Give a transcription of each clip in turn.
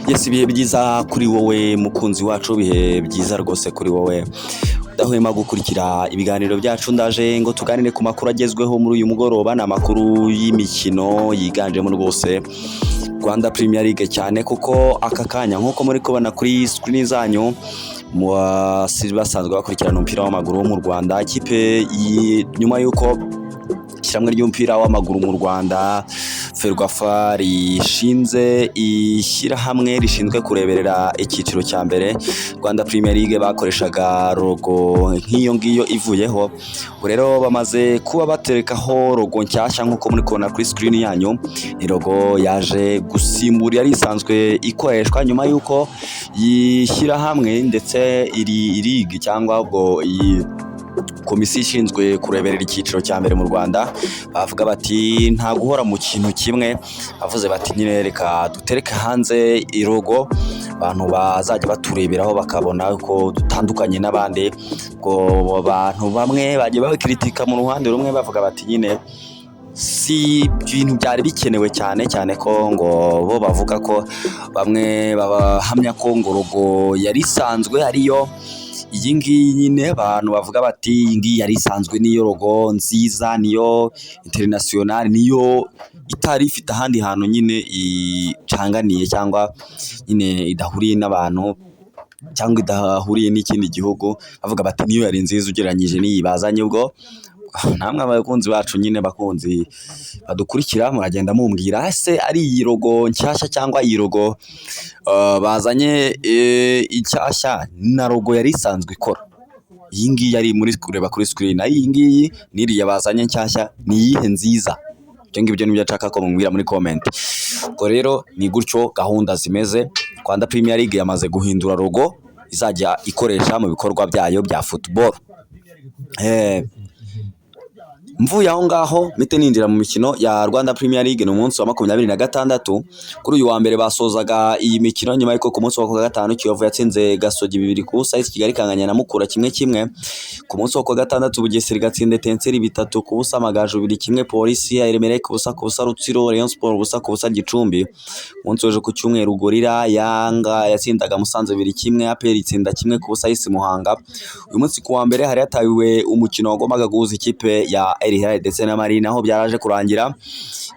Yes, ibihe byiza kuri wowe mukunzi wacu, ibihe byiza rwose kuri wowe udahwema gukurikira ibiganiro byacu. Ndaje ngo tuganire ku makuru agezweho muri uyu mugoroba. Ni amakuru y'imikino yiganjemo rwose Rwanda Premier League cyane, kuko aka kanya nk'uko muri kubona kuri screen zanyu, mu basanzwe bakurikirana umupira w'amaguru wo mu Rwanda, ikipe nyuma y'uko ishyirahamwe ry'umupira w'amaguru mu Rwanda, FERWAFA, rishinze ishyirahamwe rishinzwe kureberera icyiciro cya mbere, Rwanda Premier League, bakoreshaga logo nk'iyo ngiyo ivuyeho. Ubu rero bamaze kuba baterekaho logo nshyashya nk'uko muri kubona kuri screen yanyu. Ni logo yaje gusimbura yari isanzwe ikoreshwa nyuma y'uko yishyirahamwe ndetse iri league cyangwa ubwo iyi komisiyo ishinzwe kureberera icyiciro cya mbere mu Rwanda bavuga bati nta guhora mu kintu kimwe. Bavuze bati nyine reka dutereke hanze ilogo, abantu bazajya batureberaho bakabona ko dutandukanye n'abandi. Ubwo abantu bamwe bagiye babikritika mu ruhande rumwe, bavuga bati nyine si ibintu byari bikenewe, cyane cyane ko ngo bo bavuga ko bamwe bahamya ko ngo logo yari isanzwe ariyo iyi ngiyi nyine. Abantu bavuga bati iyi ngiyi yari isanzwe niyo logo nziza, niyo international, niyo itari ifite ahandi hantu nyine icanganiye cyangwa nyine idahuriye n'abantu cyangwa idahuriye n'ikindi gihugu. Bavuga bati niyo yari nziza ugereranyije n'iyi bazanye. Ubwo namwe abakunzi bacu nyine, bakunzi badukurikira, muragenda mumbwira ese ari iyi logo nshyashya cyangwa iyi logo bazanye inshyashya na logo yari isanzwe ikora, iyi ngiyi ari muri kureba kuri screen, ari iyi ngiyi n'iriya bazanye nshyashya, ni iyihe nziza? Ibyo ngibyo nibyo nshaka ko mumbwira muri comment. Ubwo rero ni gutyo gahunda zimeze. Rwanda Premier League yamaze guhindura logo izajya ikoresha mu bikorwa byayo bya football. Mvuye aho ngaho mpite ninjira mu mikino ya Rwanda Premier League. Ni umunsi wa 26. Kuri uyu wa mbere basozaga iyi mikino nyuma y'uko ku munsi wa gatanu Kiyovu yatsinze Gasogi 2-0, AS Kigali ikanganya na Mukura 1-1. Ku munsi wa gatandatu Bugesera igatsinda Etincelles 3-0, Amagaju 2-1 Polisi ya Emelec 0-0 Rutsiro, Rayon Sport 0-0 Gicumbi. Umunsi w'ejo ku cyumweru Gorilla Yanga yatsindaga Musanze 2-1, APR itsinda 1-0 AS Muhanga. Uyu munsi ku wa mbere hari hatawiwe umukino wagombaga guhuza ikipe ya Al Hilal ndetse na Marine, aho byaraje kurangira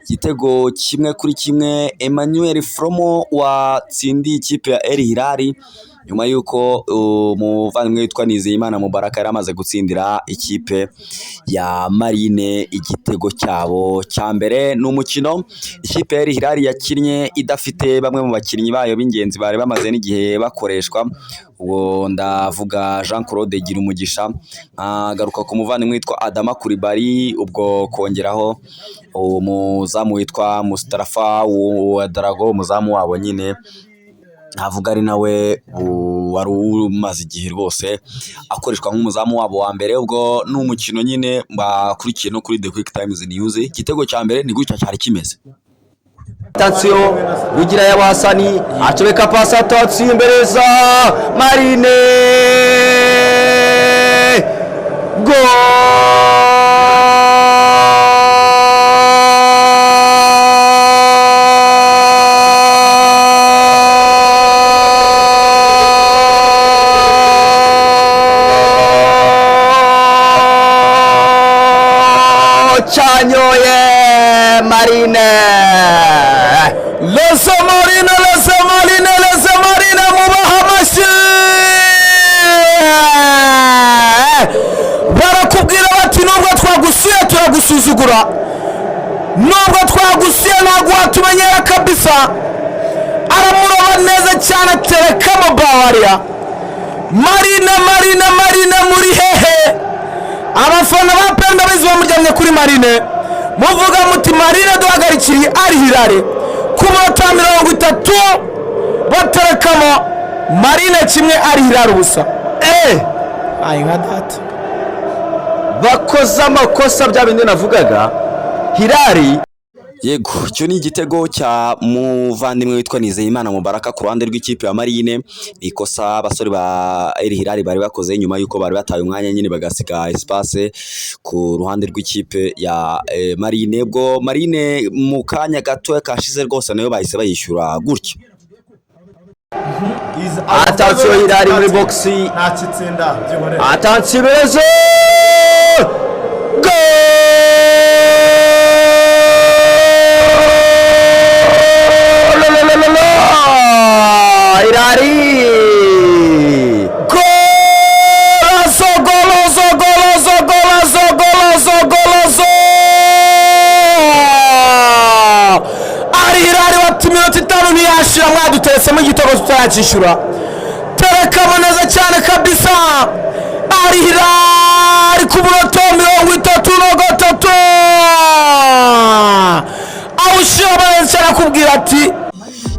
igitego 1-1. Emmanuel Fromo watsindiye ikipe ya Al Hilal nyuma y'uko umuvandimwe witwa Nizeyimana Mubaraka yari amaze gutsindira ikipe ya Marine igitego cyabo cya mbere. Ni umukino ikipe ya Al Hilal yakinnye idafite bamwe mu bakinnyi bayo b'ingenzi bari bamaze n'igihe bakoreshwa. Ubwo ndavuga Jean Claude Girumugisha, nkagaruka ku muvandimwe witwa Adama Coulibaly, ubwo kongeraho umuzamu witwa Mustafa Ouedraogo, umuzamu wabo nyine navuga ari nawe wari umaze igihe rwose akoreshwa nk'umuzamu wabo wa mbere. Ubwo ni umukino nyine bakurikiye no kuri The Quick Times News. Igitego cya mbere ni gutya cyari kimeze. Attention, Rugira ya Hasani acomeka pasi, attention, imbere za Marine, goal! Cyanyoye Marine. Leze Marine, leze Marine, leze Marine, mubaha amashyi. Barakubwira bati nubwo twagusuye turagusuzugura, nubwo twagusuye ntabwo watumenyera kabisa. Aramuroba neza cyane, aterekamo bawariya. Marine, Marine, Marine, muri hehe? Abafana ba penda bizi bamuryamye kuri Marine, muvuga muti Marine duhagarikiriye Al Hilal. Ku munota 30 baterekamo, Marine 1, Al Hilal 0. Ayi nka data. Bakoze amakosa, bya bindi navugaga, Hilal. Yego, icyo ni igitego cya muvandimwe witwa Nizeyimana Mubaraka ku ruhande rw'ikipe ya Marine. Ni ikosa abasore ba Al Hilal bari bakoze nyuma y'uko bari bataye umwanya nyine bagasiga espace ku ruhande rw'ikipe ya Marine. Ubwo Marine mu kanya gato kashize rwose nayo bahise bayishyura gutya. Attention, Hilal muri box. Nta kitsinda, byihorere. Attention, Berezo! Goal! Hilal! Golazo, golazo, golazo, golazo, golazo, golazo! Ari Hilal bati iminota 5 ntiyashira, mwaduteretsemo igitego tutaracyishyura. Terekamo neza cyane kabisa. Ari Hilal ku munota 33, awushyira neza cyane, akubwira ati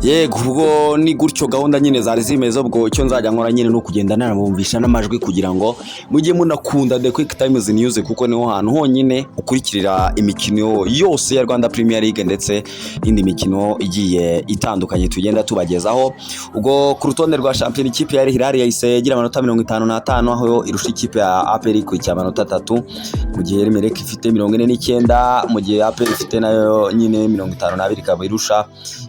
Yego, ubwo ni gutyo gahunda nyine zari zimeze. Ubwo icyo nzajya nkora nyine ni ukugenda nanabumvisha n'amajwi kugira ngo mujye munakunda The Quick Times News, kuko niho hantu honyine ukurikirira imikino yose ya Rwanda Premier League ndetse n'indi mikino igiye itandukanye tugenda tubagezaho. Ubwo ku rutonde rwa shampiyona, ikipe ya Al Hilal yahise igira amanota 55, aho irusha ikipe ya APR ikurikira amanota 3, mu gihe Al Merrikh ifite 49, mu gihe APR ifite nayo nyine 52, ikaba irusha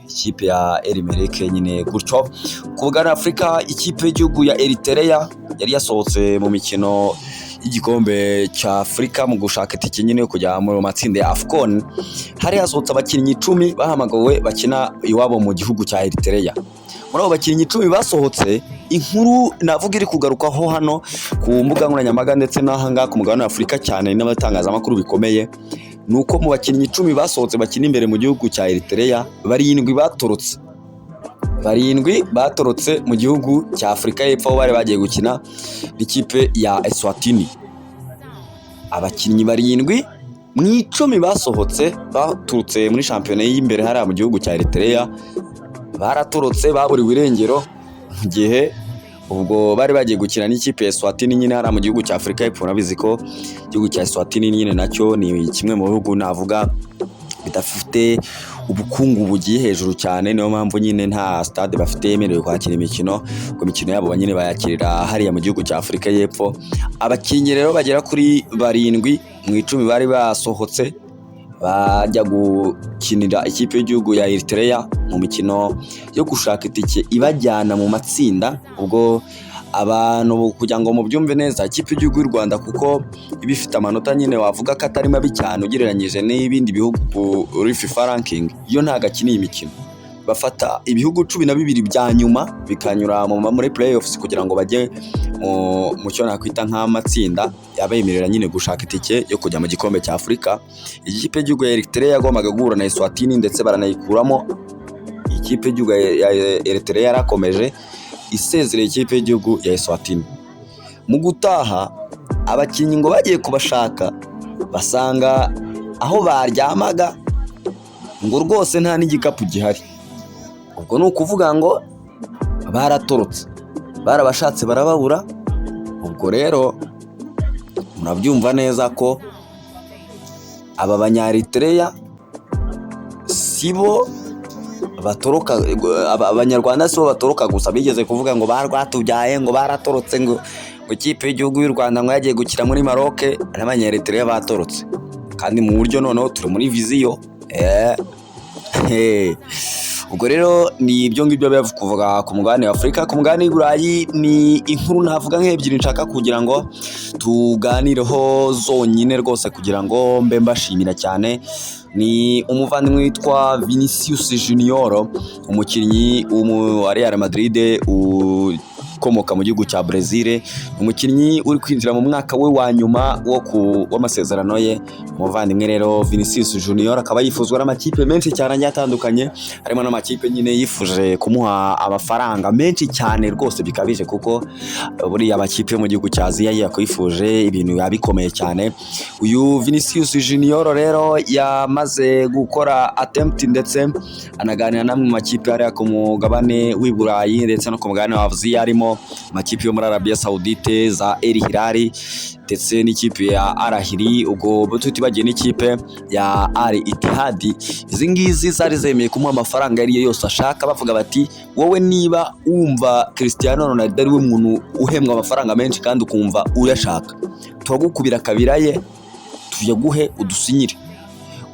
ikipe ya Al Merrikh nyine gutyo. Ku bugana Afurika, ikipe y'igihugu ya Eritrea yari yasohotse mu mikino y'igikombe cya Afurika mu gushaka itike nyine yo kujya mu matsinda ya AFCON. Hari hasohotse abakinnyi 10 bahamagawe bakina iwabo mu gihugu cya Eritrea. Muri abo bakinnyi 10 basohotse, inkuru navuga iri kugarukaho hano ku mbuga nkoranyambaga ndetse n'ahangaha ku mugabane wa Afurika cyane n'abatangazamakuru bikomeye, ni uko mu bakinnyi 10 basohotse bakina imbere mu gihugu cya Eritrea, barindwi batorotse, barindwi batorotse mu gihugu cya Afurika y'Epfo aho bari bagiye gukina n'ikipe ya Eswatini. Abakinnyi 7 mu 10 basohotse baturutse muri shampiyona y'imbere hariya mu gihugu cya Eritrea baratorotse, baburiwe irengero mu gihe ubwo bari bagiye gukina n'ikipe ya Eswatini nyine hariya mu gihugu cya Afurika y'Epfo. Urabizi ko igihugu cya Eswatini nyine nacyo ni kimwe mu bihugu navuga bidafite ubukungu bugiye hejuru cyane, niyo mpamvu nyine nta stade bafite yemerewe kwakira imikino, ubwo imikino yabo nyine bayakirira hariya mu gihugu cya Afurika y'Epfo. Abakinnyi rero bagera kuri 7 mu 10 bari basohotse bajya gukinira ikipe y'igihugu ya Eritrea mu mikino yo gushaka itike ibajyana mu matsinda. Ubwo abantu kugira ngo mubyumve neza, ikipe y'igihugu y'u Rwanda, kuko iba ifite amanota nyine wavuga ko atari mabi cyane ugereranyije n'ibindi bihugu kuri FIFA ranking, yo ntabwo akina iyi mikino. Bafata ibihugu 12 bya nyuma bikanyura muri playoffs kugira ngo bajye mu cyo nakwita nk'amatsinda yabemerera nyine gushaka itike yo kujya mu gikombe cya Afurika. Ikipe y'igihugu ya Eritrea yagombaga guhura na Eswatini ndetse baranayikuramo. Ikipe y'igihugu ya Eritrea yarakomeje isezereye ikipe y'igihugu ya Eswatini. Mu gutaha, abakinnyi ngo bagiye kubashaka basanga aho baryamaga ngo rwose nta n'igikapu gihari. Ubwo ni ukuvuga ngo baratorotse, barabashatse barababura. Ubwo rero murabyumva neza ko aba Banyaeritereya si bo batoroka, Abanyarwanda si bo batoroka gusa. Bigeze kuvuga ngo barwatubyaye, ngo baratorotse, ngo ikipe y'igihugu y'u Rwanda ngo yagiye gukina muri Maroc, n'Abanyaeritereya batorotse kandi mu buryo noneho turi muri vision. Ubwo rero ni ibyo ngibyo biba kuvuga ku mugabane wa Afurika. Ku mugabane w'i Burayi ni inkuru navuga nk'ebyiri nshaka kugira ngo tuganireho zonyine rwose, kugira ngo mbe mbashimira cyane. Ni umuvandimwe witwa Vinicius Junior, umukinnyi wa Real Madrid ukomoka mu gihugu cya Brazil, umukinnyi uri kwinjira mu mwaka we wa nyuma wo ku w'amasezerano ye. Umuvandimwe rero Vinicius Junior akaba yifuzwa n'amakipe menshi cyane agiye atandukanye, harimo n'amakipe nyine yifuje kumuha amafaranga menshi cyane rwose bikabije, kuko buriya amakipe yo mu gihugu cya Aziya yakwifuje ibintu biba bikomeye cyane. Uyu Vinicius Junior rero yamaze gukora attempt ndetse anaganira n'amwe mu makipe hariya ku mugabane w'i Burayi ndetse no ku mugabane wa Aziya, harimo amakipe yo muri Arabia Saudite za El Hilal ndetse n'ikipe ya Al Ahly, ubwo tutibagiye n'ikipe ya Al Ittihad. Izi ngizi zari zemeye kumuha amafaranga ayo ariyo yose ashaka, bavuga bati wowe niba wumva Cristiano Ronaldo ari we muntu uhembwa amafaranga menshi kandi ukumva uyashaka, turagukubira kabira ye tuyaguhe udusinyire.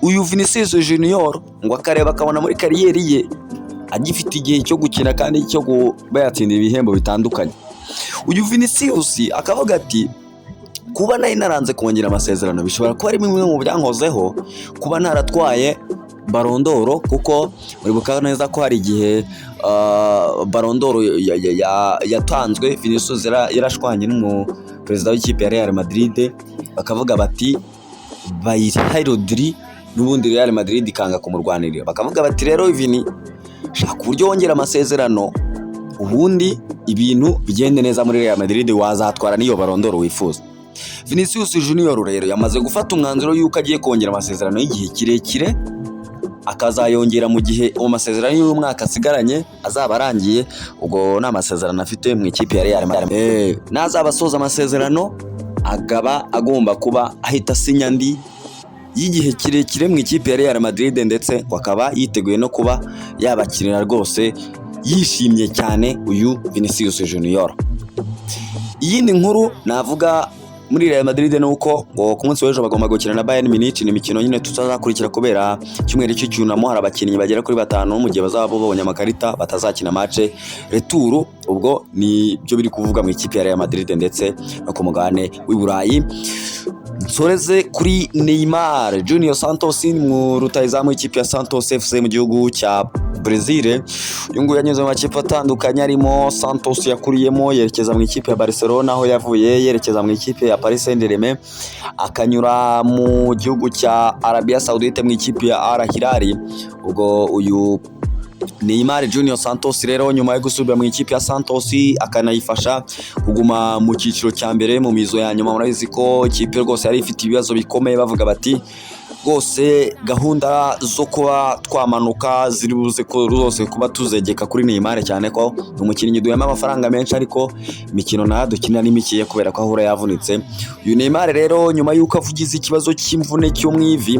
Uyu Vinicius Junior ngo akareba akabona muri carrière ye Agifite igihe cyo gukina kandi cyo kuba yatsinda ibihembo bitandukanye. Uyu Vinicius akavuga ati: "Kuba nari naranze kongera amasezerano bishobora kuba ari bimwe mu byankozeho kuba naratwaye Ballon d'Or," kuko uribuka neza ko hari igihe Ballon d'Or yatanzwe, Vinicius yarashwanye n'umuperezida w'ikipe ya Real Madrid, bakavuga bati bayihaye Rodri, n'ubundi Real Madrid ikanga kumurwanirira. Bakavuga bati: "Rero Vini, shaka uburyo wongera amasezerano, ubundi ibintu bigende neza muri Real Madrid, wazatwara n'iyo Ballon d'Or wifuza." Vinicius Junior rero yamaze gufata umwanzuro y'uko agiye kongera amasezerano y'igihe kirekire, akazayongera mu gihe uwo masezerano y'uyu mwaka asigaranye azaba arangiye. Ubwo ni amasezerano afite mu ikipe ya Real Madrid. Nazaba asoza amasezerano, akaba agomba kuba ahita asinya andi y'igihe kirekire mu ikipe ya Real Madrid, ndetse ngo akaba yiteguye no kuba yabakinira rwose yishimye cyane uyu Vinicius Junior. Iyindi nkuru navuga muri Real Madrid ni uko ngo ku munsi w'ejo bagomba gukina na Bayern Munich. Ni imikino nyine tutazakurikira kubera icyumweru cy'icyunamo, hari abakinnyi bagera kuri batanu mu gihe bazaba babonye amakarita batazakina match retour. Ubwo ni byo biri kuvuga mu ikipe ya Real Madrid ndetse no ku mugabane w'i Burayi. Nsoreze kuri Neymar Junior Santos, mu rutahizamu w'ikipe ya Santos FC mu gihugu cya Brazil. Uyu nguyu yanyuze mu makipe atandukanye arimo Santos yakuriyemo, yerekeza mu ikipe ya Barcelona aho yavuye yerekeza mu ikipe ya Paris Saint-Germain, akanyura mu gihugu cya Arabia Saudite mu ikipe ya Al Hilal. Ubwo uyu Neymar Junior Santos rero, nyuma yo gusubira mu ikipe ya Santos akanayifasha kuguma mu cyiciro cya mbere mu mizo ya nyuma, murabizi ko ikipe rwose yari ifite ibibazo bikomeye, bavuga bati rwose gahunda zo kuba twamanuka ziri buze ko rwose kuba tuzegeka kuri Neymar, cyane ko ni umukinnyi duhema amafaranga menshi ariko imikino nayo dukina ni mikeya kubera ko ahora yavunitse. Uyu Neymar rero, nyuma y'uko avugize ikibazo cy'imvune cyo mu ivi,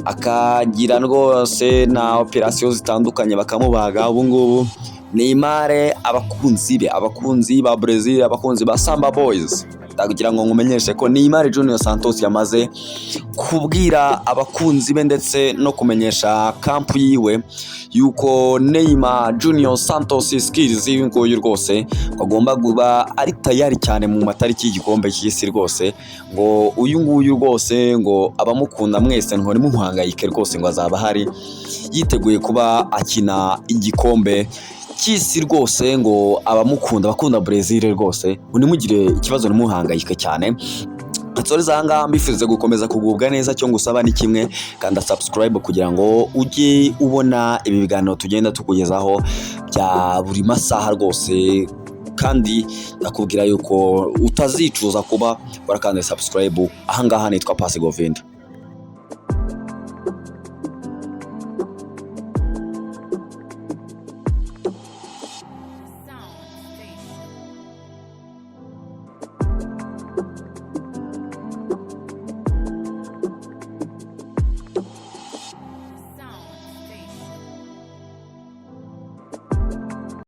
akagira rwose na operasiyo zitandukanye bakamubaga, ubu ngubu Neymar, abakunzi be, abakunzi ba Brazil, abakunzi ba Samba Boys, ndagira ngo nkumenyeshe ko Neymar Junior Santos yamaze kubwira abakunzi be ndetse no kumenyesha camp yiwe yuko Neymar Junior Santos skills uyu nguyu rwose ngo agomba kuba ari tayari cyane mu matariki y'igikombe cy'isi. Rwose ngo uyu nguyu rwose ngo abamukunda mwese ngo ntimuhangayike rwose, ngo azaba ahari yiteguye kuba akina igikombe cy'isi. Rwose ngo abamukunda, abakunda Brazil, rwose ngo ntimugire ikibazo, ntimuhangayike cyane. Nsoreze aha ngaha, mbifurize gukomeza kugubwa neza. Cyo ngusaba ni kimwe: kanda subscribe kugira ngo ujye ubona ibi biganiro tugenda tukugezaho bya buri masaha rwose, kandi ndakubwira yuko utazicuza kuba warakanda subscribe. Aha ngaha nitwa Pasi Govinda.